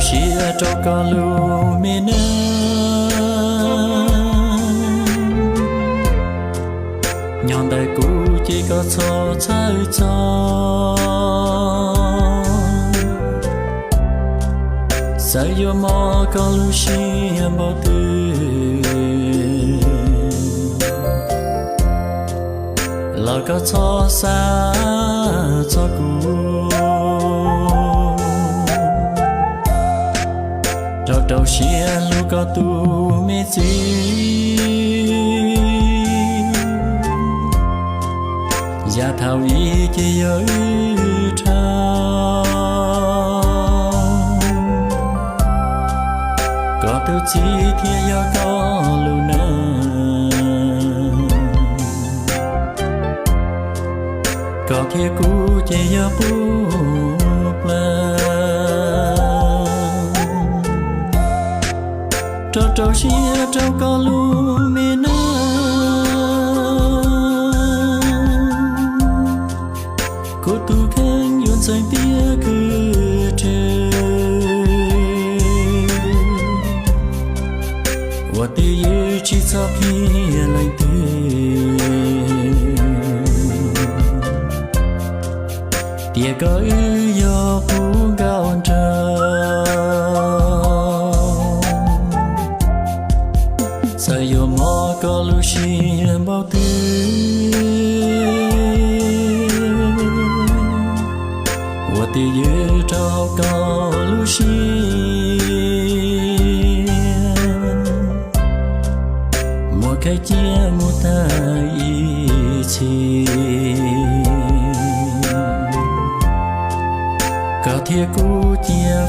Siab rau koj lub me neej, nyob ntawm kuv ces koj txhob txhawj txog. Txawm yuav mob koj lub siab npaum twg los koj txhob xav txog kuv. Rau rau siab hlub koj tus me txiv, yav thaum ub ces yog wb dhau. Koj tus txiv thiaj yog koj lub neej, koj thiab kuv ces yog qub plawg. Rau rau siab rau koj lub me neej, kuv tus kheej yuav ntxeev tiag kawg ntshe, ua twj ywm tsis txhob qhia leej twg tias koj wb yog qub nkaus nraug. Txawm yuav mob koj lub siab npaum twg, ua twj ywm rau koj lub siab, muab khaws cia mus tag ib txhis. Koj thiab kuv cia